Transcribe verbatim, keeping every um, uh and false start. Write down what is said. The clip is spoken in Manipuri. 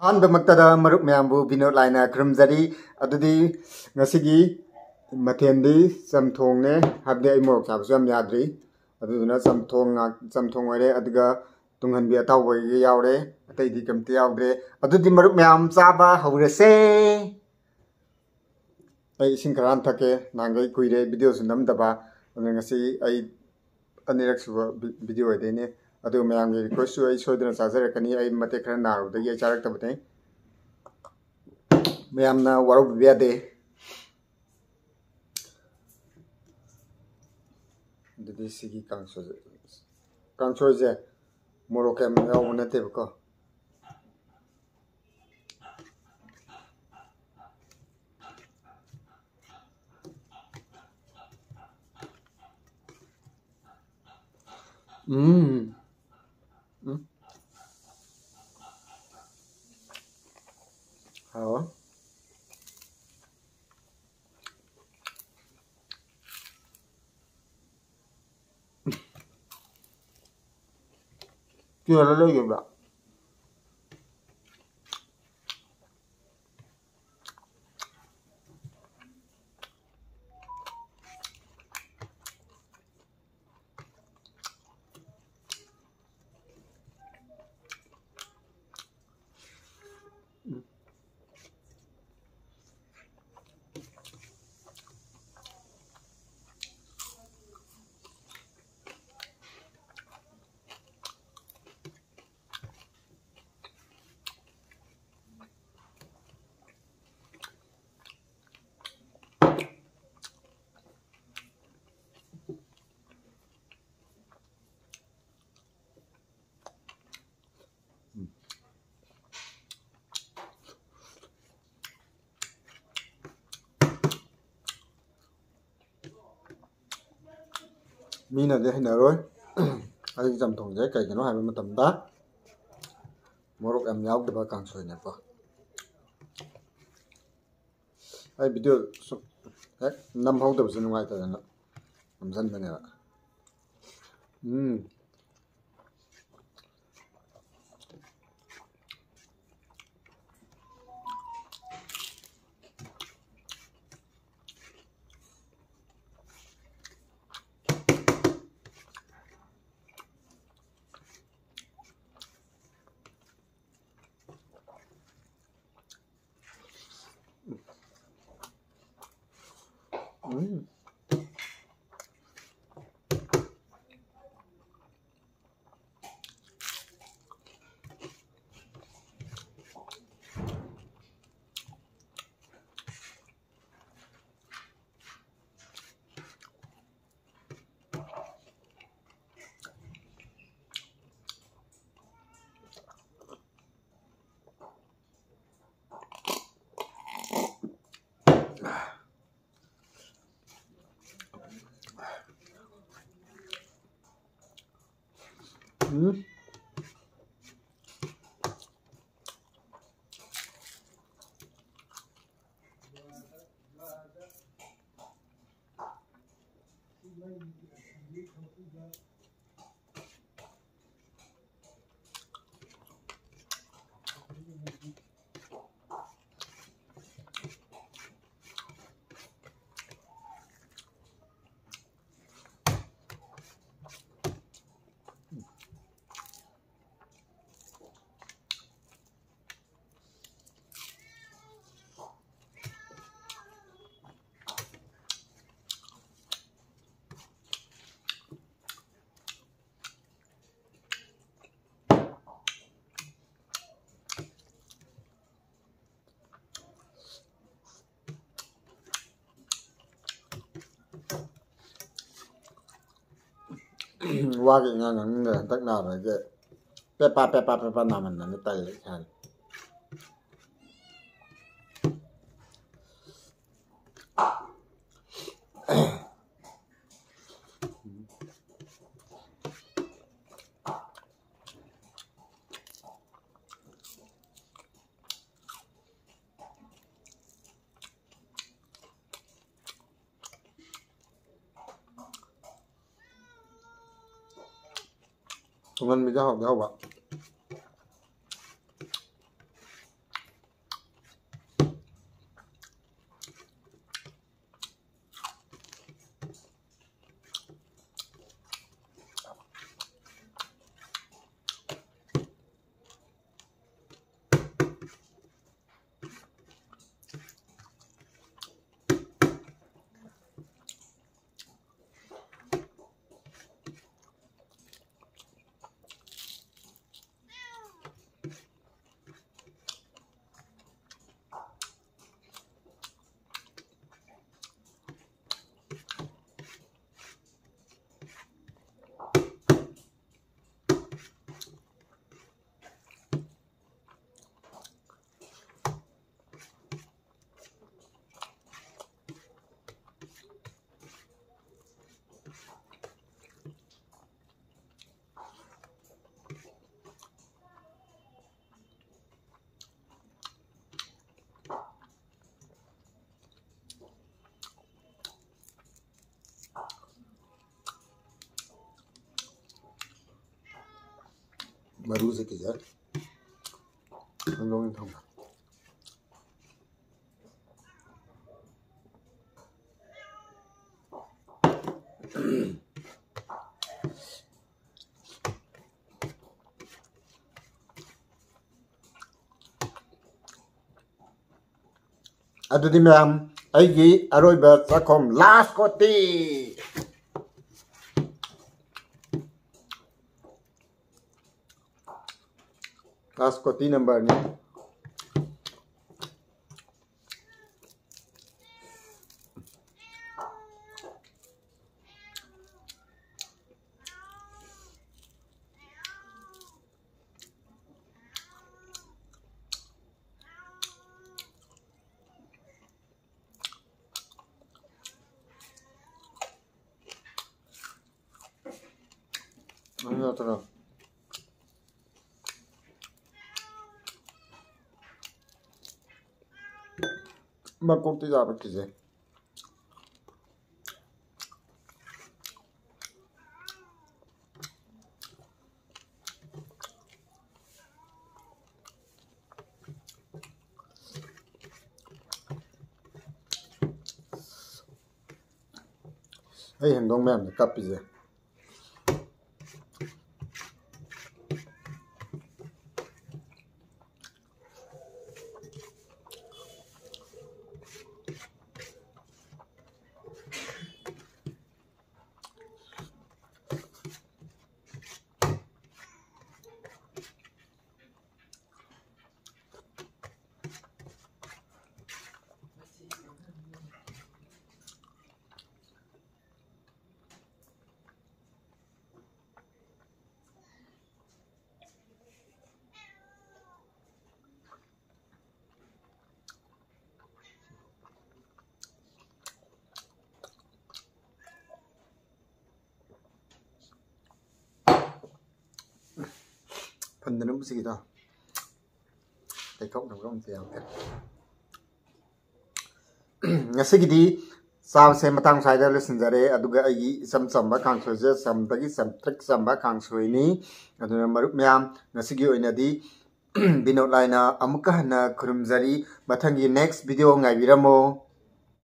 ꯑꯍꯥꯟꯕꯃꯛꯇꯗ ꯃꯔꯨꯞ ꯃꯌꯥꯝꯕꯨ ꯕꯤꯅꯣꯗ ꯂꯥꯏꯅ ꯈꯨꯔꯨꯝꯖꯔꯤ꯫ ꯑꯗꯨꯗꯤ ꯉꯁꯤꯒꯤ ꯃꯊꯦꯜꯗꯤ ꯆꯝꯊꯣꯡꯅꯦ, ꯍꯥꯏꯕꯗꯤ ꯑꯩ ꯃꯣꯔꯣꯛ ꯆꯥꯕꯁꯨ ꯌꯥꯝ ꯌꯥꯗ꯭ꯔꯤ꯫ ꯑꯗꯨꯗꯨꯅ ꯆꯝꯊꯣꯡ ꯉꯥꯛ-, ꯆꯝꯊꯣꯡ ꯑꯣꯏꯔꯦ, ꯑꯗꯨꯒ ꯇꯨꯡꯍꯟꯕꯤ ꯑꯇꯥꯎꯕꯒꯤ ꯌꯥꯎꯔꯦ, ꯑꯇꯩꯗꯤ ꯀꯩꯝꯇ ꯌꯥꯎꯗ꯭ꯔꯦ꯫ ꯑꯗꯨꯗꯤ ꯃꯔꯨꯞ ꯃꯌꯥꯝ ꯆꯥꯕ ꯍꯧꯔꯁꯦ꯫ ꯑꯩ ꯏꯁꯤꯡ ꯈꯔ ꯍꯥꯟꯅ ꯊꯛꯀꯦ, ꯅꯍꯥꯟꯈꯩ ꯀꯨꯏꯔꯦ ꯚꯤꯗꯤꯑꯣꯁꯨ ꯅꯝꯗꯕ, ꯑꯗꯨꯅ ꯉꯁꯤ ꯑꯩ ꯑꯅꯤꯔꯛ ꯁꯨꯕ ꯚꯤ-, ꯚꯤꯗꯤꯑꯣ ꯑꯣꯏꯗꯣꯏꯅꯦ꯫ ꯑꯗꯨ ꯃꯌꯥꯝꯒꯤ ꯔꯤꯀ꯭ꯋꯦꯁꯁꯨ ꯑꯩ ꯁꯣꯏꯗꯅ ꯆꯥꯖꯔꯛꯀꯅꯤ, ꯑꯩ ꯃꯇꯦꯛ ꯈꯔ ꯅꯥꯔꯨꯕꯗꯒꯤ ꯑꯩ ꯆꯥꯔꯛꯇꯕꯅꯦ꯫ ꯃꯌꯥꯝꯅ ꯋꯥꯔꯧꯕꯤꯕ ꯌꯥꯗꯦ꯫ ꯑꯗꯨꯗꯤ ꯁꯤꯒꯤ ꯀꯥꯡꯁꯣꯏ, ꯀꯥꯡꯁꯣꯏꯁꯦ ꯃꯣꯔꯣꯛ ꯀꯌꯥꯝ ꯌꯥꯎꯕ ꯅꯠꯇꯦꯕꯀꯣ꯫ ꯎꯝ꯫ ꯎꯝ꯫ ꯍꯥꯎꯋꯦ꯫ ꯀꯦꯔꯂ ꯂꯩꯈꯤꯕ꯭ꯔꯥ? ꯃꯤꯅꯗꯤ ꯍꯩꯅꯔꯣꯏ ꯑꯩꯒꯤ ꯆꯝꯊꯣꯡꯁꯦ, ꯀꯩꯒꯤꯅꯣ ꯍꯥꯏꯕ ꯃꯇꯝꯗ ꯃꯣꯔꯣꯛ ꯌꯥꯝ ꯌꯥꯎꯗꯕ ꯀꯥꯡꯁꯣꯏꯅꯦꯀꯣ꯫ ꯑꯩ ꯚꯤꯗꯤꯑꯣ ꯁꯨꯝ ꯍꯦꯛ ꯅꯝꯍꯧꯗꯕꯁꯨ ꯅꯨꯡꯉꯥꯏꯇꯗꯅ ꯅꯝꯁꯤꯟꯕꯅꯦꯕ꯫ ꯎꯝ꯫ ꯎꯝ꯫ ꯎꯝ꯫ ꯋꯥꯒ ꯏꯉꯥꯡ ꯉꯥꯡꯅꯤꯡꯗ꯭ꯔꯦ ꯍꯟꯗꯛ ꯅꯥꯕꯁꯦ꯫ ꯄꯦꯄꯥ, ꯄꯦꯄꯥ, ꯄꯦꯄꯥ ꯅꯥꯃꯟꯗꯅ ꯇꯜꯂꯦ ꯏꯁꯥꯁꯦ꯫ ꯇꯨꯡꯍꯟꯕꯤꯗꯤ ꯍꯥꯎꯗꯤ ꯍꯥꯎꯕ꯫ ꯃꯔꯨꯁꯦ ꯀꯤꯖꯔꯦ꯫ ꯂꯣꯡ ꯊꯝꯃꯦ꯫ ꯑꯗꯨꯗꯤ ꯃꯌꯥꯝ, ꯑꯩꯒꯤ ꯑꯔꯣꯏꯕ ꯆꯥꯛꯈꯣꯝ, ꯂꯥꯁ ꯀꯣꯇꯤ꯫ ꯂꯥꯁ ꯀꯣꯇꯤ ꯅꯝꯕꯔꯅꯤ꯫ ꯃꯀꯣꯛꯇꯤ ꯆꯥꯕ ꯀꯤꯖꯩ꯫ ꯑꯩ ꯍꯦꯟꯗꯣꯡ ꯃꯌꯥꯝꯅ ꯀꯞꯄꯤꯁꯦ꯫ ꯐꯟꯗꯅ ꯃꯁꯤꯒꯤꯗꯣ ꯇꯩꯊꯣꯛꯅꯕ ꯑꯝꯇ ꯌꯥꯎꯗꯦ꯫ ꯉꯁꯤꯒꯤꯗꯤ ꯆꯥꯕꯁꯦ ꯃꯇꯥꯡ ꯁ꯭ꯋꯥꯏꯗ ꯂꯣꯏꯁꯤꯟꯖꯔꯦ꯫ ꯑꯗꯨꯒ ꯑꯩꯒꯤ ꯏꯆꯝ ꯆꯝꯕ ꯀꯥꯡꯁꯣꯏꯁꯦ ꯆꯝꯕꯒꯤ ꯆꯝꯇ꯭ꯔꯤꯛ ꯆꯝꯕ ꯀꯥꯡꯁꯣꯏꯅꯤ꯫ ꯑꯗꯨꯅ ꯃꯔꯨꯞ ꯃꯌꯥꯝ, ꯉꯁꯤꯒꯤ ꯑꯣꯏꯅꯗꯤ ꯕꯤꯅꯣꯗ ꯂꯥꯏꯅ ꯑꯃꯨꯛꯀ ꯍꯟꯅ ꯈꯨꯔꯨꯝꯖꯔꯤ꯫ ꯃꯊꯪꯒꯤ next video ꯉꯥꯏꯕꯤꯔꯝꯃꯣ꯫